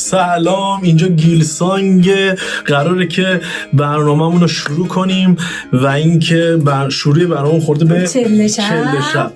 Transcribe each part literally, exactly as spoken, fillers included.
سلام، اینجا گیلسانگ. قراره که برنامه‌مون رو شروع کنیم و اینکه بر شروع برنامه خورده به چله شب. چله شب.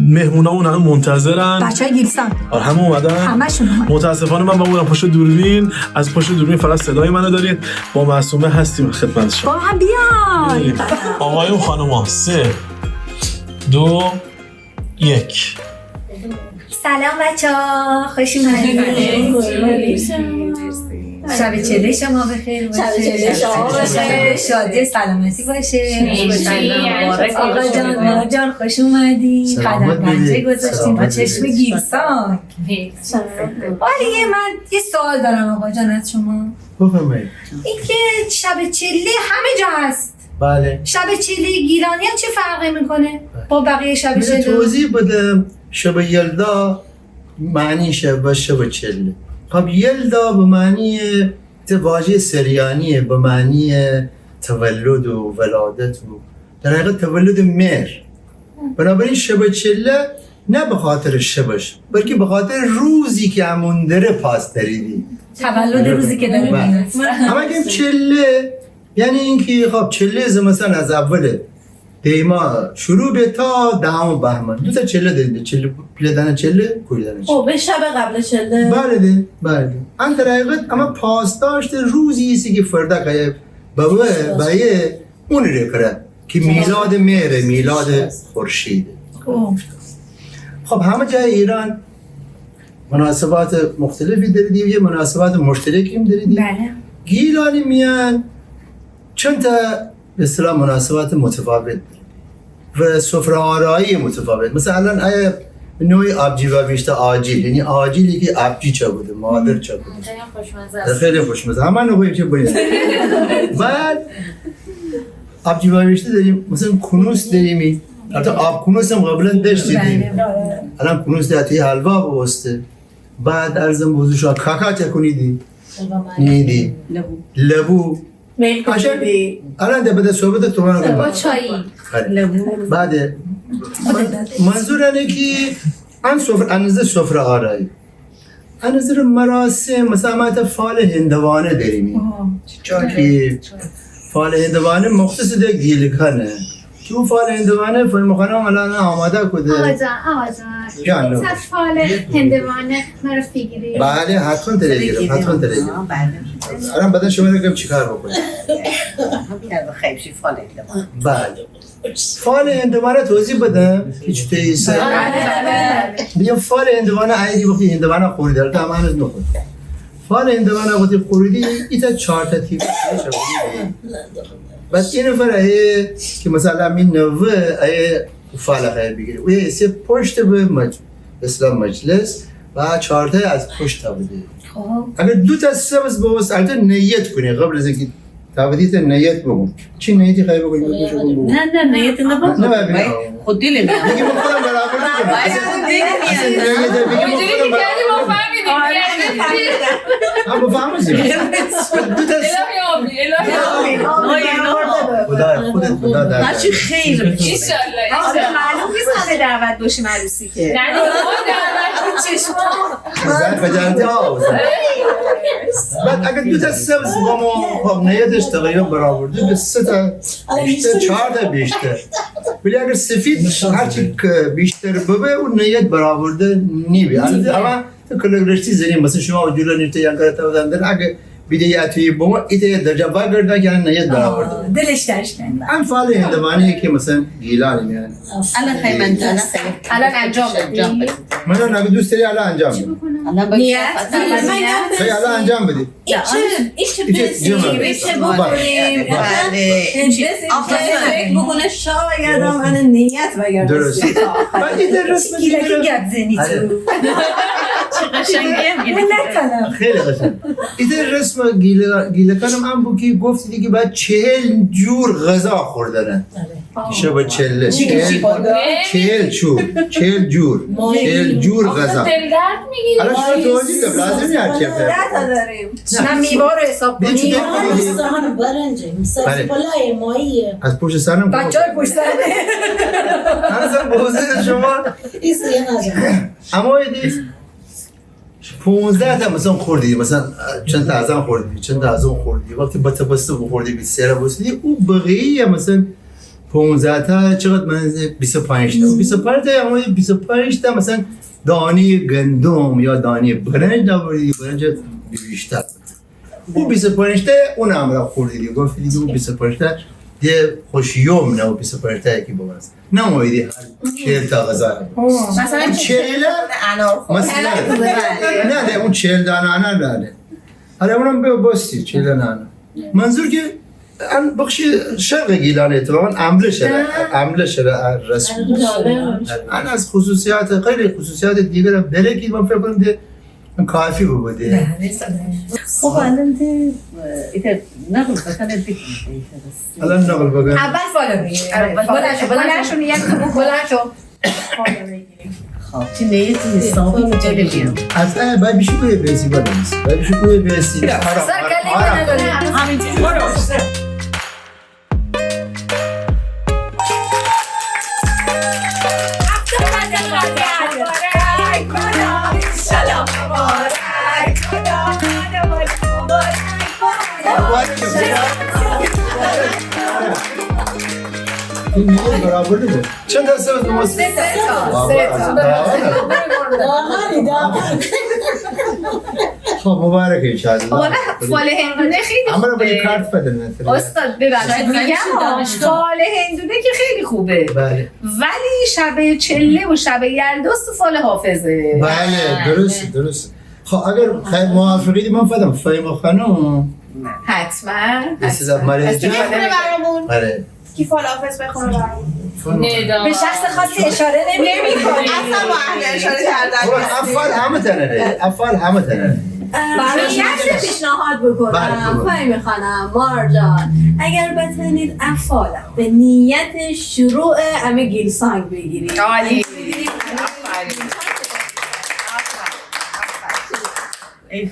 مهمونامون همه منتظرن. بچه‌های گیلسانگ. آره، همه اومدن. همه‌شون اومدن. متاسفانه من بمونم پشت دوربین، از پشت دوربین فقط صدای منو دارید. با معصومه هستیم خدمت شما. با هم بیاین. آقایون، خانوما، سه، دو، یک. سلام بچه‌ها، خوش اومدید. شب چله شما بخیر باشه. شب چله شما بخیر. شب شادی سلامتی باشه. مرسی. آقا جان، ماما جان، خوش اومدی. سلامت باشید. قدم پنجه گذاشتیم با چشم گیلسانگ. ولی یه، من یه سوال دارم آقا جان از شما. بفرمایید. این که شب چله همه جا هست. بله. شب چله گیلانی هم چه فرقی می‌کنه با بقیه شب چله؟ توضیح بدم. شب یلدا معنیش و شب چله. خب، یلدا به معنی، ته واژهٔ سریانیه، به معنی تولد و ولادت و در حقیقت تولد مهر. بنابراین شب چله نه به خاطر شبش، بلکه به خاطر روزی که امون دره پاس دریدی. تولد روزی که دره. بله. اما گیم چله، یعنی اینکه خب چله زمستان از اول دی‌ماه شروع به تا دهم بهمن. دو تا چله داریم، چله، پیله دانه چله، کوری دانه چله. خب، به شب قبل چله. بله ده، بله ده. ان در حقیقت اما پاسداشت روزی ایسه که فردا که بابا، بایه اون ره کره که میلاد مهره، میلاد خورشیده. خب. خب، همه جای ایران مناسبات مختلفی دریدی، یه مناسبات مشترکی هم دریدی. بله. گیلانی میان چند تا به اصطلاح مناسبات متفاوت دریدی و سفره آرایی متفاوت. مثلاً الان ایه نوع آبجی وابیشته آجیل، یعنی آجیلی که آبجی چاکوده، مادر چاکوده. خیلی خوشمزه است. خیلی خوشمزه. همه نوعی که باید. بعد آبجی وابیشته داریم، مثلاً کنوس داریم. حتی آب کنوس هم قبلاً داشتیدی. بله. الان کنوس ده توی حلوا بوسته. بعد عرضم به حضور شما، کاکا چاکونیدی؟ نیدی. لبو. لبو. میل کنیدی. الان ده بده صحبت تو من با چایی. آره. لبو. بعد منظور انه که ان سفره، ان نظر سفره آرایی. ان نظر مراسم، مثلاً ما تا فال هندوانه دریمی. آه. چون که فال هندوانه مختص ده گیلکانه. که او فال هندوانه فهیم خانم الان آماده کوده. آقا جان، آقا جان. جان، لو. تا فال هندوانه مرا فیگیری. بله، حتماً تره گیرم، حتماً تره گیرم. آه، بله. الان بعداً شما رو گم چیکار بکنید. بله. فال هندوانه توضیح بدم که چطوری ایسه؟ بله، بله. دیگه فال هندوانه، ایدی وقتی هندوانه خوردی، البته همه هنوز نخورد. فال هندوانه وقتی خوردی، ایتا چهار تا تیکه شده. بس این نفر ایه که مثلاً می نوه ایه فال خیلی بیگیره. او ایسه پشت به مج-، اسلام مجلس و چهار تا از پشت تا بده. خب. اگر دو تا سبز بوست، البته نیت کنی قبل از اینکه تا بدی تا نیت بگو. چی نیتی خیلی بگو؟ نه، نه، نیت نبود. نه، ببین. خود دل میاد. بگی من خودم برآورده کنم. اصلاً نیت بگی من خودم برآورده کنم. هم بفهمم چی. دو تا الهی آمین، الهی آمین. خدا، خودت خدا در هرچی خیر. انشالله، انشالله. معلوم نیست همه دعوت باشیم عروسی که. نه، نه، ما دعوت چشما. زن فجرتی ها بزن. بعد اگه دو تا سبز با ما، خب، نیتش تقریباً برآورده به سه تا بیشتر، چهار تا بیشتر. ولی اگر سفید هرچی که بیشتر ببه، اون نیت برآورده نیبه. البته اما تو کلک رشتی زنی، مثلاً شما و جلو نیفته یا کار تا بزن، اگه بیده یا توی بما، ایته درجه واگردن که نیت برآورده. دلش درش کن. ان فال هندوانه که مثلاً گیلانی میان. الان خیلی من جلسه. الان انجام بدیم. من نگو دوست داری الان انجام بدی. الان باید نیت. خیلی الان انجام بدی. این چه، این چه بسیاری، چه بکنیم؟ بله. آخه فکر بکنه شاید هم انه نیت وگرده. درست. بعد ایته رسم گیلکی گپ زنی تو. چه قشنگی هم گیلکی. خیلی قشنگ. ایته رسم گیل-، گیلکانم ان بو که گفتی دیگه بعد چهل جور غذا خوردنه. شب چله. چهل، چهل چو، چهل جور، چهل جور غذا. دل درد می‌گیره. الان شما توضیح داد، لازم نیه هر چی. ده تا داریم. نه، میوه رو حساب کنیم. برنج، سبزی پلو، ماهی. از پشت سرم. بچه‌های پشت سر. هر سر بوزه شما. ایسه یه نظر. اما ایدی پونزده تا مثلاً خوردی، مثلاً چند تا از آن خوردی، چند تا از اون خوردی. وقتی بته بسته بخوردی، بیست سه را بوسیدی، او بقیه مثلاً پونزده تا چقدر؟ من بیست و پنج تا. بیست و پنج تا، اما بیست و پنج تا مثلاً دانهٔ گندم یا دانهٔ برنج نبردی، برنج بیشتر. او بیست و پنج تا اون امرا خوردی، گفتی دیگه او بیست و پنج تا ده خوش یوم نه، او بیست و پنج تا کی بباس. نه اویدی هر چهل تا غذا. مثلاً چهل انار خورد. مثلاً. نه، نه، اون چهل دانه انار نه، نه. حالا اونم به بستی، چهل دانه انار. منظور که ان بخش شرق گیلان اتفاقاً املش ره، املش ره رسم. ان از خصوصیات، خیلی خصوصیات دیگر هم داره که من فکر کنم ده کافی بوده. خب، الان ده، اه، ایتا نقل بکنه بگیم. الان نقل بکنه. اول فالو بگیم. اول فالو. بلند شو، بلند شو، بلند شو. خب، چی نیتی حسابی که جلو بیام. از اه، باید بیشی کوی بیسی، باید بیشی. باید بیشی کوی بیسی. سر کله نداره. همین چیز. برو. این میگه برابر نیست. چند تا سه تا؟ سه تا. سه تا. خب، مبارک انشاءالله. والا فال هندونه خیلی خوبه. اما رو به کارت بدن. استاد، ببخشید، می‌گم، فال هندونه که خیلی خوبه. بله. ولی شب چله و شب یلداست فال حافظه. بله، درسته، درسته. خب، اگر خیلی موافقیدی، من فدم فهیمه خانم. حتماً. استفاده برامون. آره. کی فال حافظ بخونه برامون؟ به شخص خاصی اشاره نمی‌کنیم. اصلاً با اهل اشاره کردن نیستیم. افعال همه تنه ره. افعال همه تنه ره. برای یه پیشنهاد بکنم. بله، بگو. فهیمه خانم، مارجان، اگر بتنید افعال به نیت شروع همه گیلسانگ بگیرید. عالی. ای ف-،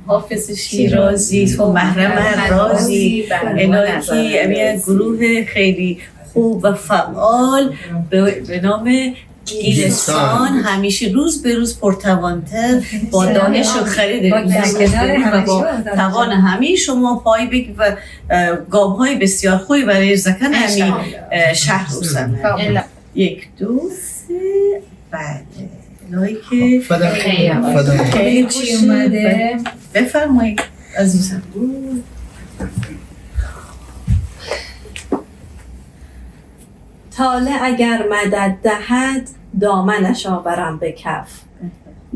حافظ شیرازی، تو محرم هر رازی. الهی که امی گروه خیلی خوب و فعال به، به نام گیلستان همیشه روز به روز پرتوان‌تر با دانش و خرد و توان همهٔ شما پای بگیره و، اه، گام‌های بسیار خوبی برای زکن همی، اه، شهر بوسنه. یک، دو، سه. بله. الهی که خب، فدم. خیلی، فدم. خیلی خوش اومده. بفرمایید عزیزم. طالع اگر مدد دهد، دامنش آورم به کف.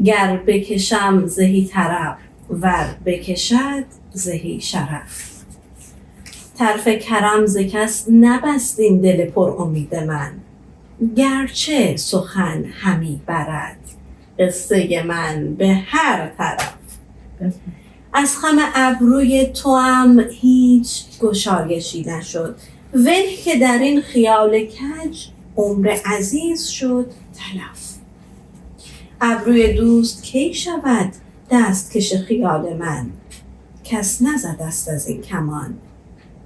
گر بکشم زهی طرب، ور بکشد زهی شرف. طرف کرم ز کس نبست این دل پر امید من، گرچه سخن همی برد قصهٔ من به هر طرف. از خم ابروی توام هیچ گشایشی نشد، وه که در این خیال کج عمر عزیز شد تلف. ابروی دوست کی شود دستکش خیال من، کس نزده است از این کمان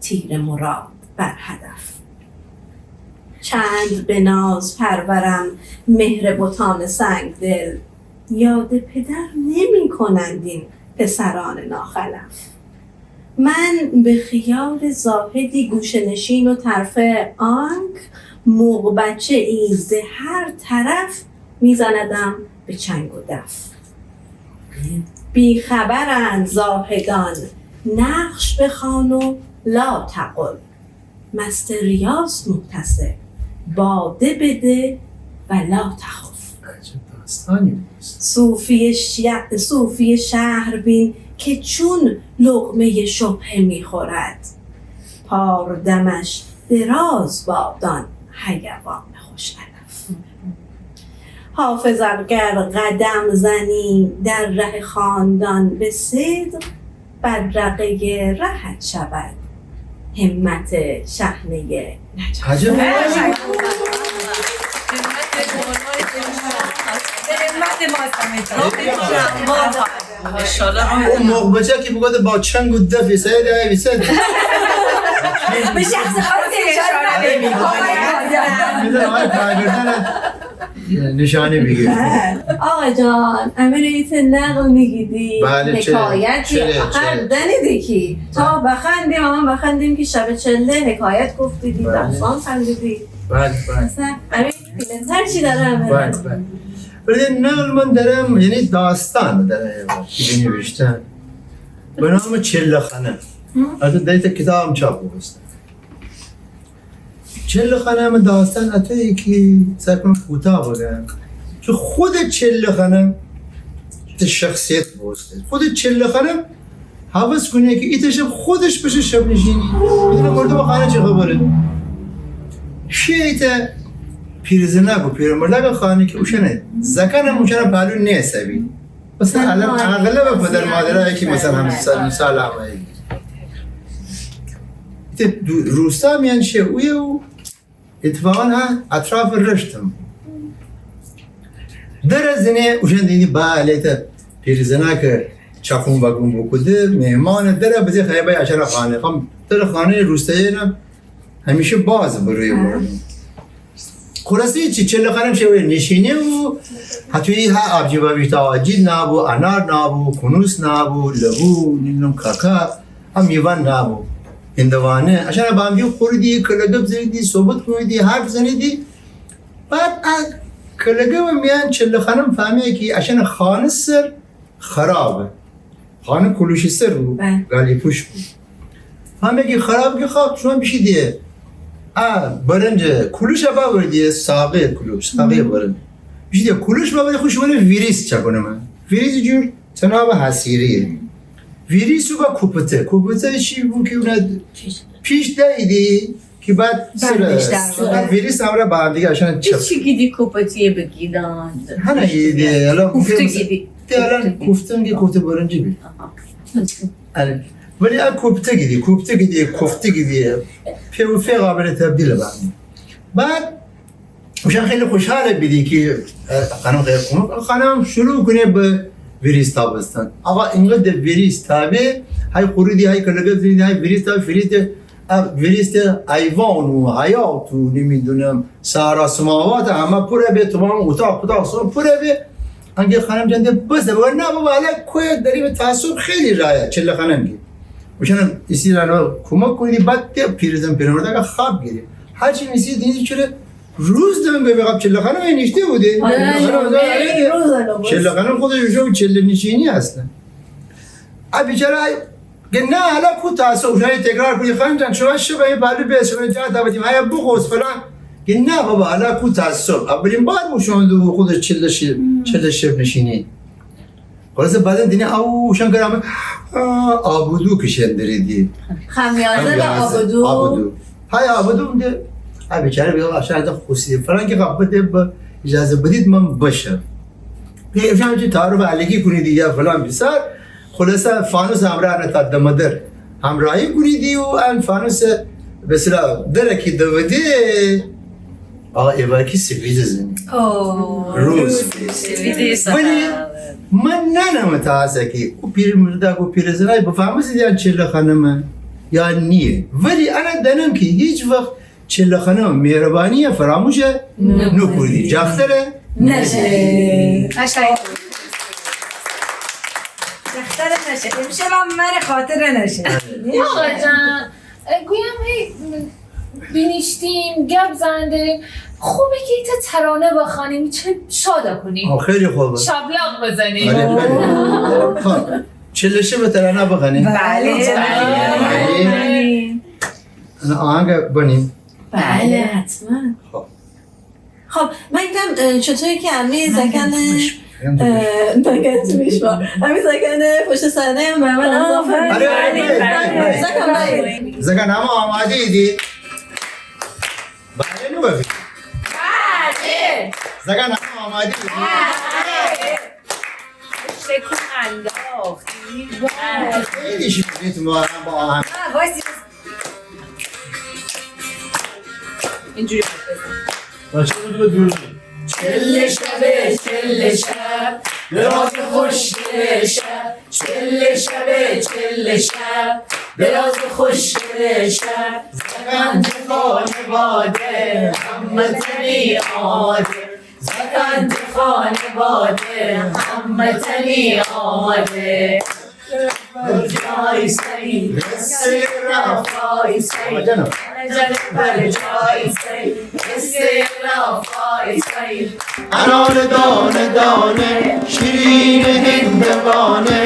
تیر مراد بر هدف. چند به ناز پرورم مهر بتان سنگدل، یاد پدر نمی‌کنند این پسران ناخلف. من به خیال زاهدی گوشه‌نشین و طرفه آنک، مغ‌بچه‌ای ز هر طرف می‌زندم به چنگ و دف. بی‌خبرند زاهدان، نقش بخوان و لا تقل، مست ریاض محتسب، باده بده و لا تخف. عجب داستانی بود. صوفی ش-، صوفی شهر بین که چون لقمهٔ شبهه می‌خورد، پار دمش دراز باد آن حیوان خوش‌علف. حافظ، اگر قدم زنی در ره خاندان به صدق، بدرقهٔ رهت شود همت شحنهٔ نجف. عجب. همت ماست. انشالله. او مغ‌بچه که بگوده با چنگ و دف ایسایه ده، ایسایه ده. به شخص خاصی اشاره نمی‌کنه. می‌دونم، آقای کارگردان نشانه بیگیریم. آقا جان، امه ایته نقل می‌گیدی، بله، چره، حکایتی، چره، هر چره. دنی دیکی. تا بخندیم، اما بخندیم که شب چله حکایت گفتیدی، بله. داستان خوندیدی. بله، بله. مثلاً، امه پیلن‌تر چی داره امه؟ بله، بله. ولی نقل من دارم، یعنی داستان دارم، یعنی نوشتن. به نام چله خانم. هم؟ البته در ایته کتابم چاپ بوسته. چله خانم داستان اطویه کی سعی کنم کوتاه بگم. چون خود چله خانم ایته شخصیت بوسته. خود چله خانم هوس کونه کی ایته شب خودش بشه شب نشینی. بدون مردم خانه چه خبره؟ شه ایته پیرزناک و پیرمرداک خانه کی اوشانه زاکانم اوشانه پالو نیسابی. مثلاً الان اغلب پدر مادرایی کی مثلاً همسال، مثال همایی. ایته دو-، روستا میان شه اویه و اتفاقاً ها اطراف رشتم. در زنه اوشان دینی با الیته پیرزناک چاکون واگون بوکوده، مهمان در بزه خیبای اشان خانه. خب در خانه روستایی نه همیشه باز بروی مردم. خلاصه چی، چله خانم شه اویه نشینه و هتویی ها آبجی بابی تا آجیل نابو، انار نابو، کنوس نابو، لبو، نمی‌دونم کاکا، ها میوان نابو. هندوانه، اشان با همدی خوریدی، کلگب زنیدی، صحبت کونیدی، حرف زنیدی. بعد ا کلگب میان چله خانم فهمه کی اشان خانه سر خرابه. خانه کلوشی سر بو، بله. گالی پوش بو. فهمه کی خراب کی خب شومان بیشیدی ا برنج کلوش باوردی، ساقه کلوش، ساقه برنج. بیشیدی کلوش باوردی، خوش ونه ویریس چاکونه من. ویریس جور تناب حصیریه. ویریس و با کوپته. کوپته چی بو کی اونه پیش داییدی. کی بعد سر، بندش در سر، ویریس همرا با همدیگه اشان چپ. چی گیدی کوپتیه بگیدان؟ هنه گیدی، حالا کوفته گیدی. تی الان کوفتن گی کوفته برنجی بی. آها. آره. ولی ا کوپته گیدی، کوپته گیدی، کوفته گیدی. فعل و فعل قابل تبدیل با. بعد اوشان خیلی خوشحال بیدی کی، اه، خانم خیلی خوب. خانم شروع کونه به ویریس تابستن. آقا اینقدر ویریس تابه، های خوریدی، های کلگب زنیدی، های ویریس تابه، ویریس ا ویریس ایوان و حیاط و نمی‌دونم صحرا سماوات همه پره به، تمام اتاق پتاق سو پره به. انگه خانم جان ده بس ده، نه بابا، حالا کویه داریم تعصب خیلی رایه، چله خانم گی. اوشانم ایسی را کمک کونیدی، بعد ده پیرزن پیرمرداک خواب گیری. هرچی میسی دینی چره روز دم به قبل چله خانم نیشته بوده. آره، چله خانم، آره، آره، روز الان بس. چله خانم خودش بشه چله نشینی اصلاً. ا بیچاره گه نه، حالا کو تعصب؟ اوشان تکرار کونی، خانم جان، شما شب ای بالو بیس، شما جا تا بدیم، هیا بخوس فلان. گه نه بابا، حالا کو تعصب؟ اولین بار بو شما دو خود چله شب، چله شب نشینی. خلاصه بعداً دینی اوشان کرا همه، آه، آبودو کشندریدی. خمیازه و خمیازه، آبودو. آبودو. های آبودو ده، ا بیچاره بیگه اشان ده خوسی فلان کی خب بده، اجازه بدید من بشم. بیا اشان چی تعارف الکی کونیدی یا فلان بیسار. خلاصه فانوس همرا انه تا دمدر همراهی کونیدی و ان فانوس به اصطلاح درکی دوده. آقا ایوارکی سفیده زنی. آه. روز. سفیده. ولی من نانم تا هسه کی او پیرمرداک و پیرزنای بفهمسیدی ان چله خانمه یا نیه. ولی انه دانم کی هیچ وقت چله خانم مهربانی فراموش نکودی. جاختره نشه. قشنگ. جاختره نشه. امشب هم مره خاطره نشه. آقا جان، گویم هی بینیشتیم، گپ زندریم. خوبه که ایتا ترانه بخوانیم، چه شادا کنیم. آه، خیلی خوبه. شبلق بزنیم. آره، خیلی خوبه. خب، چله شب ترانه بخوانیم. بله، بله. بله. انا آهنگ بنیم. بله، حتماً. خب. خب، من گم، اه، چطوری که امی زکن، اه، نگت میشوا. امی زکن پشت صحنه مهمان اضافه. آره، آره، بله، بله، بله. زکن، بله. زکن، همه آماده ایدی؟ بله، نو ببین. بله. زکن، همه آماده ایدی؟ بله. شکون انداختی. خیلی شیرین تو ما با هم. وایسی. اینجوری بزن. بچه‌ها رو دور. چله شبه، چله شب، دراز خوشگله شب. چله شبه، چله شب، دراز خوشگله شب. زکن خانواده، همه تنی آماده. زأکأن جٚه خانواده، همه‌تأنی آماده. جای سری، قصه رافای سری. جنب بر جای سری، قصه رافای سری. انار دانه دانه، شیرین هندوانه.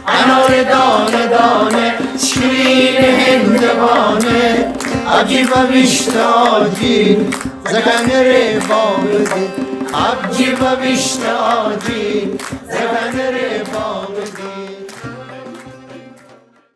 انار دانه دانه، شیرین هندوانه. آبجی بویشته آجیل، زأکأنٚ ره بامزه. آبجی بویشته آجیل، زأکأنٚ ره بامزه.